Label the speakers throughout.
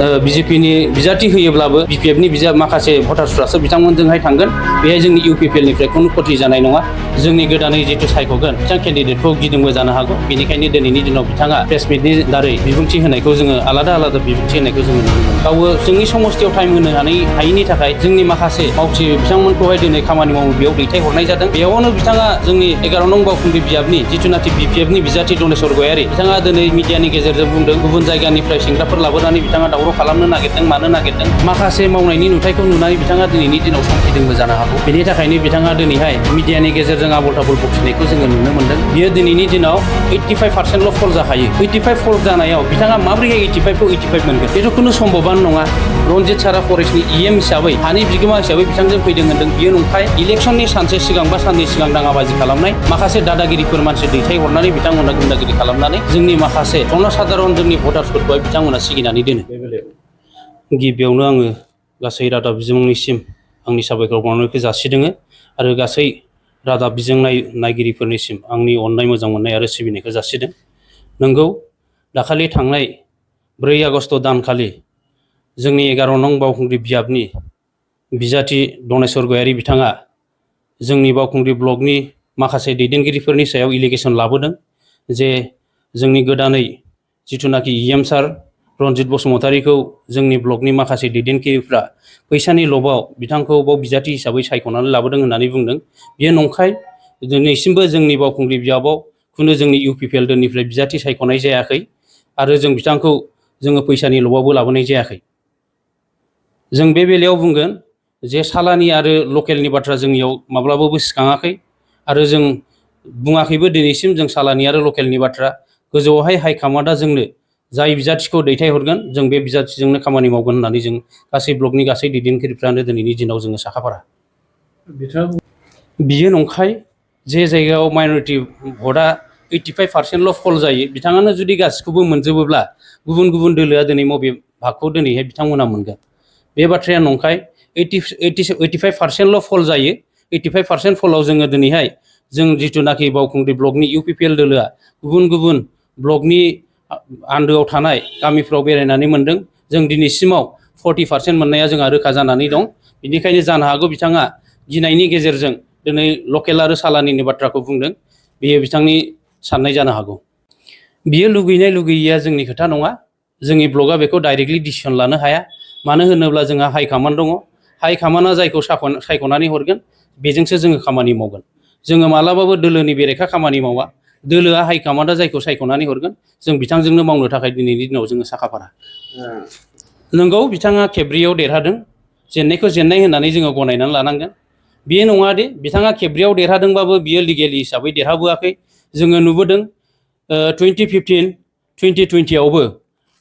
Speaker 1: बिजेपिनि बिजाथि होयोब्लाबो बिपिएफनि माखासे भटार्सफ्रासो बिथांमोनजोंहाय थांगोन। बेहाय जोंनि इउपिपिएलनिफ्राय खुनु खथि जानाय नङा। जोंनि गोदानै जिथु सायख'गोन बिथां केन्डिडेटखौ गिदोंबो जानो हागौ। बेनिखायनो दिनैनि दिनाव बिथाङा प्रेस मिटनि दारै बिबुंथि होनायखौ जोङो आलादा बिबुंथि होनायखौ जोङो नुनो मोनो। गावबो जोंनि समस्थियाव टाइम होनो हायैनि थाखाय जोंनि माखासे मावथि बिथांमोनखौहाय दिनै खामानि मावनो बेयाव दैथायहरनाय जादों। बेयावनो बिथाङा जोंनि 11 नं बावखुंग्रि बियाबनि जिथुनाखि बिपिएफनि बिजाथि दनेश्वर गयारि बिथाङा दिनै मिडियानि गेजेरजों बुंदों गुबुन जायगानिफ्राय सेंग्राफोर लाबोनानै बिथाङा दावराव खालामनो नागिरदों मानो नागिरदों। माखासे मावनायनि नुथायखौ नुनानै बिथाङा दिनैनि दिनाव समखिदोंबो जानो हागौ। बेनि थाखायनो बिथाङा दिनैहाय मिडियानि गेजेरजों आबल ताबल बखिनायखौ जोङो नुनो मोन्दों। बियो दिनैनि दिनाव 85%ल' फल जाखायो। 85 फल जानायाव बिथाङा माबोरैहाय 85खौ 85 मोनगोन बेथ' खुनु सम्भबानो नङा। रनजित सारा फरेस्टनि EM हिसाबै हानि बिगोमा हिसाबै बिथांजों फैदों होनदों बियो नंखाय। इलेक्सननि सानसे सिगां बा साननै सिगां दाङाबाजि खालामनाय माखासे दादागिरिफोर मानसि दैथायहरनानै बिथांमोना गुन्दागिरि खालामनानै जोंनि माखासे जनसाधारन जोंनि भटार्सफोरखौहाय बिथांमोना सिगिनानै दोनो। गिबियावनो आङो गासै रादाब बिजोंनिसिम आंनि साबायखर बावनायखौ जासिदों आरो गासै रादाब बिजों नायगिरिफोरनिसिम आंनि अननाय मोजां मोननाय आरो सिबिनायखौ जासिदों। नोंगौ दाखालि थांनाय 4 आगस्ट दानखालि जोंनि 11 नं बावखुंग्रि बियाबनि बिजाथि दनेश्वर गयारि बिथाङा जोंनि बावखुंग्रि ब्लकनि माखासे दैदेनगिरिफोरनि सायाव एलिगेसन लाबोदों जे जोंनि गोदानै जिथुनाखि EM सार रनजित बसुमतारीखौ जोंनि ब्लकनि माखासे दैदेनगिरिफ्रा फैसानि लबाव बिथांखौ बाव बिजाथि हिसाबै सायख'नानै लाबोदों होननानै बुंदों। बेयो नंखाय। दिनैसिमबो जोंनि बावखुंग्रि बियाबाव खुनु जोंनि UPPL दोननिफ्राय बिजाथि सायख'नाय जायाखै आरो जों बिथांखौ जोङो फैसानि लबावबो लाबोनाय जायाखै। जों बे बेलायाव बुंगोन जे सालानि आरो लकेलनि बाथ्रा जोंनियाव माब्लाबाबो सिखाङाखै आरो जों बुङाखैबो दिनैसिम जों सालानि आरो लकेलनि बाथ्रा। गोजौआवहाय हाइकमान्डआ जोंनो जाय बिजाथिखौ दैथायहरगोन जों बे बिजाथिजोंनो खामानि मावगोन होननानै जों गासै ब्लकनि गासै दैदेनगिरिफ्रानो दिनैनि दिनाव जोङो साखाफारा। बियो नंखाय जे जायगायाव माइनरिटि भटआ 85%ल' फल जायो बिथाङानो जुदि गासिखौबो मोनजोबोब्ला गुबुन गुबुन दोलोआ दिनै बबे भागखौ दिनैहाय बिथांमोना मोनगोन। बे बाथ्राया नंखाय। 85%ल' फल जायो। 85% फलाव जोङो दिनैहाय जों जिथुनाखि बावखुंग्रि ब्लकनि UPPL दोलोआ गुबुन गुबुन ब्लकनि आन्दोआव थानाय गामिफ्राव बेरायनानै मोनदों। जों दिनैसिमाव 40% मोननाया जोंहा रोखा जानानै दं। बेनिखायनो जानो हागौ बिथाङा गिनायनि गेजेरजों दिनै लकेल आरो सालानिनि बाथ्राखौ बुंदों। बेयो बिथांनि साननाय जानो हागौ। बियो लुगैनाय लुगैयैया जोंनि खोथा नङा। जोंनि ब्लकआ बेखौ डाइरेक्टलि डिसिसन लानो हाया। मानो होनोब्ला जोंहा हाइकमान्ड दङ। हाइकमान्डआ जायखौ सायख'नानै हरगोन बेजोंसो जोङो खामानि मावगोन। जोङो मालाबाबो दोलोनि बेरेखा खामानि मावा। दोलोआ हाइकमान्डआ जायखौ सायख'नानै हरगोन जों बिथांजोंनो मावनो थाखाय दिनैनि दिनाव जोङो साखाफारा। नोंगौ बिथाङा खेबब्रैयाव देरहादों। जेननायखौ जेननाय होननानै जोङो गनायनानै लानांगोन। बेयो नङा दे बिथाङा खेबब्रैयाव देरहादोंबाबो बियो लिगेलि हिसाबै देरहाबोआखै। जोङो नुबोदों 2015, 2020आवबो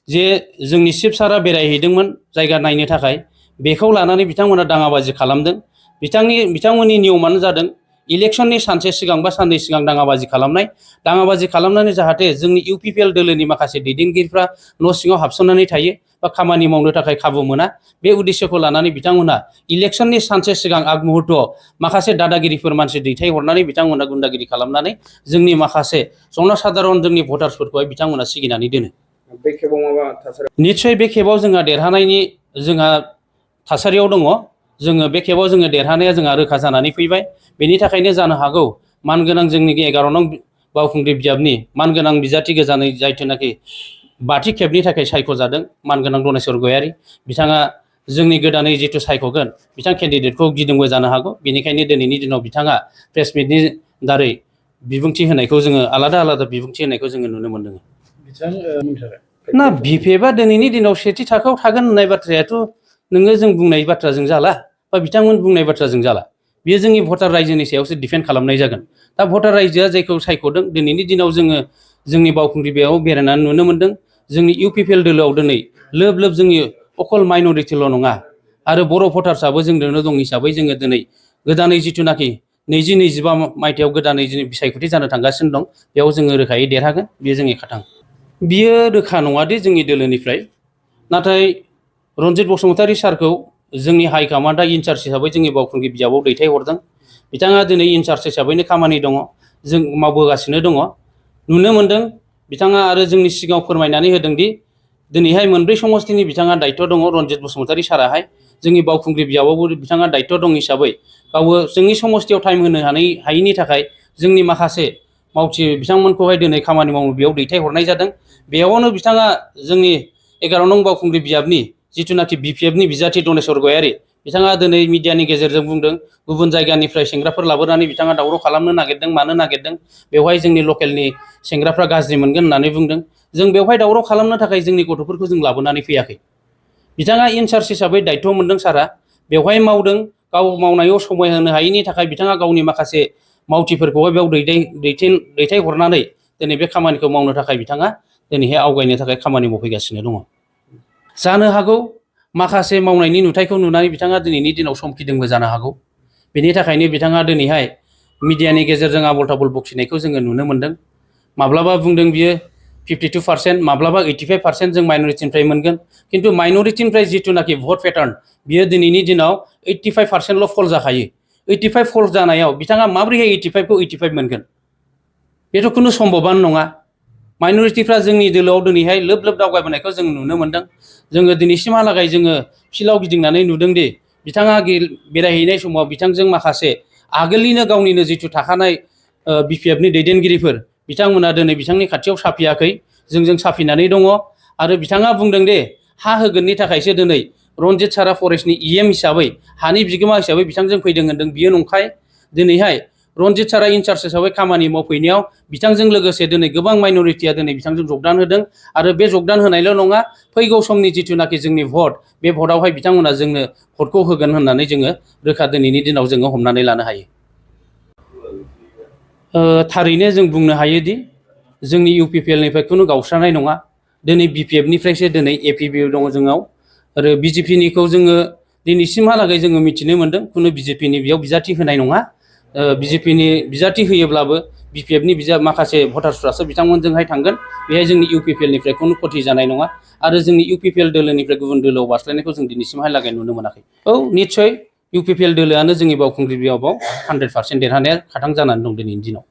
Speaker 1: जे जोंनि चिफ सारा बेरायहैदोंमोन जायगा नायनो थाखाय। बेखौ लानानै बिथांमोना दाङाबाजि खालामदों। बिथांमोननि नियमानो जादों इलेक्सननि सानसे सिगां बा साननै सिगां दाङाबाजि खालामनाय। दाङाबाजि खालामनानै जाहाथे जोंनि UPPL दोलोनि माखासे दैदेनगिरिफ्रा न' सिङाव हाबसननानै थायो बा खामानि मावनो थाखाय खाबु मोना। बे उद्देश्यखौ लानानै बिथांमोना इलेक्सननि सानसे सिगां आग मुहूर्तआव माखासे दादागिरिफोर मानसि दैथायहरनानै बिथांमोना गुन्दागिरि खालामनानै जोंनि माखासे जनसाधारन जोंनि भटार्सफोरखौहाय बिथांमोना सिगिनानै दोनो। बे खेबाव माबा थासारि निस्सय बे खेबाव जोंहा देरहानायनि जोंहा थासारियाव दङ। जोङो बे खेबाव जोङो देरहानाया जोंहा रोखा जानानै फैबाय। बेनि थाखायनो जानो हागौ मानगोनां जोंनि 11 नं बावखुंग्रि बियाबनि मानगोनां बिजाथि गोजानै जायथुनाखि 5थि खेबनि थाखाय सायख'जादों मानगोनां दनेश्वर गयारि बिथाङा जोंनि गोदानै जिथु सायख'गोन बिथां केन्डिडेटखौ गिदोंबो जानो हागौ। बेनिखायनो दिनैनि दिनाव बिथाङा प्रेस मिटनि दारै बिबुंथि होनायखौ जोङो आलादा बिबुंथि होनायखौ जोङो नुनो मोन्दों। ना बिपिएफआ दिनैनि दिनाव सेथि थाखोआव थागोन होननाय बाथ्रायाथ' नोङो जों बुंनाय बाथ्राजों जाला बा बिथांमोन बुंनाय बाथ्राजों जाला। बेयो जोंनि भटार रायजोनि सायावसो डिपेन्ड खालामनाय जागोन। दा भटार रायजोआ जायखौ सायख'दों दिनैनि दिनाव जोङो जोंनि बावखुंग्रि बियाबाव बेरायनानै नुनो मोन्दों। जोंनि UPPL दोलोआव दिनै लोब जोंनि अकल माइनरिटिल' नङा आरो बर' भटार्सआबो जोंजोंनो दं हिसाबै जोङो दिनै गोदानै जिथुनाखि 2025 मायथाइयाव गोदानै बिसायख'थि जानो थांगासिनो दं बेयाव जोङो रोखायै देरहागोन। बेयो जोंनि खाथां। बियो रोखा नङा दि जोंनि दोलोनिफ्राय। नाथाय रनजित बसुमतारी सारखौ जोंनि हाइकमान्डआ इनचार्ज हिसाबै जोंनि बावखुंग्रि बियाबाव दैथायहरदों। बिथाङा दिनै इनचार्ज हिसाबैनो खामानि दङ। जों मावबोगासिनो दङ। नुनो मोन्दों बिथाङा आरो जोंनि सिगाङाव फोरमायनानै होदोंदि दिनैहाय मोनब्रै समष्टिनि बिथाङा दायित्व दङ रनजित बसुमतारी साराहाय जोंनि बावखुंग्रि बियाबावबो बिथाङा दायित्व दं हिसाबै गावो जोंनि समष्टियाव टाइम होनो हायैनि थाखाय जोंनि माखासे मावथि बिथांमोनखौहाय दिनै खामानि मावनो बेयाव दैथायहरनाय जादों। बेयावनो बिथाङा जोंनि 11 नं बावखुंग्रि बियाबनि जिथुनाखि बिपिएफनि बिजाथि दनेस्वर गयारि बिथाङा दिनै मिडियानि गेजेरजों बुंदों गुबुन जायगानिफ्राय सेंग्राफोर लाबोनानै बिथाङा दावराव खालामनो नागिरदों मानो नागिरदों बेवहाय जोंनि लकेलनि सेंग्राफ्रा गाज्रि मोनगोन होननानै बुंदों। जों बेवहाय दावराव खालामनो थाखाय जोंनि गथ'फोरखौ जों लाबोनानै फैयाखै। बिथाङा इनचार्ज हिसाबै दायित्व मोनदों सारा बेवहाय मावदों। गाव मावनायाव समय होनो हायैनि थाखाय बिथाङा गावनि माखासे मावथिफोरखौहाय बेयाव दैथायहरनानै दिनै बे खामानिखौ मावनो थाखाय बिथाङा दिनैहाय आवगायनो थाखाय खामानि मावफैगासिनो दङ। जानो हागौ माखासे मावनायनि नुथायखौ नुनानै बिथाङा दिनैनि दिनाव समखिदोंबो जानो हागौ। बेनि थाखायनो बिथाङा दिनैहाय मिडियानि गेजेरजों आबल ताबल बखिनायखौ जोङो नुनो मोनदों। माब्लाबा बुंदों बियो 52%, माब्लाबा 85% जों माइनरिटिनिफ्राय मोनगोन। किन्तु माइनरिटिनिफ्राय जिथुनाखि भट पेटार्न बियो दिनैनि दिनाव 85%ल' फल जाखायो। 85 फल जानायाव बिथाङा माबोरैहाय 85 खौ 85 मोनगोन? बेथ' खुनु सम्भबानो नङा। माइनरिटिफ्रा जोंनि दोलोआव दिनैहाय लोब लोब दावगाबोनायखौ जों नुनो मोनदों। जोङो दिनैसिमहालागै जोङो फिल्डआव गिदिंनानै नुदोंदि बिथाङा बेरायहैनाय समाव बिथांजों माखासे आगोलनिनो गावनिनो जिथु थाखानाय बिपिएफनि दैदेनगिरिफोर बिथांमोना दिनै बिथांनि खाथियाव साफियाखै, जोंजों साफिनानै दङ। आरो बिथाङा बुंदों दे हा होगोननि थाखायसो दिनै रनजित सारा फरेस्टनि इएम हिसाबै हानि बिगोमा हिसाबै बिथांजों फैदों होनदों। बियो नंखाय। दिनैहाय रनजित सारा इनचार्ज हिसाबै खामानि मावफैनायाव बिथांजों लोगोसे दिनै गोबां माइनरिटिया दिनै बिथांजों जगदान होदों। आरो बे जगदान होनायल' नङा, फैगौ समनि जिथुनाखि जोंनि भट बे भटआवहाय बिथांमोना जोंनो भटखौ होगोन होननानै जोङो रोखा दिनैनि दिनाव जोङो हमनानै लानो हायो। थारैनो जों बुंनो हायोदि जोंनि इउपिपिएलनिफ्राय खुनु गावस्रानाय नङा। दिनै बिपिएफनिफ्रायसो दिनै एपिबि दङ जोंनाव। आरो बिजेपिनिखौ जोङो दिनैसिमहालागै जोङो मिथिनो मोनदों खुनु बिजेपिनि बेयाव बिजाथि होनाय नङा। बिजेपिनि बिजाथि होयोब्लाबो बिपिएफनि माखासे भटार्सफ्रासो बिथांमोनजोंहाय थांगोन। बेहाय जोंनि इउपिपिएलनिफ्राय खुनु खथि जानाय नङा। आरो जोंनि इउपिपिएल दोलोनिफ्राय गुबुन दोलोआव बारस्लायनायखौ जों दिनैसिमहालागै नुनो मोनाखै। औ निस्सय इउपिपिएल दोलोआनो जोंनि बावखुंग्रि बियाबाव 100% देरहानाया खाथां जानानै दं दिनैनि दिनाव।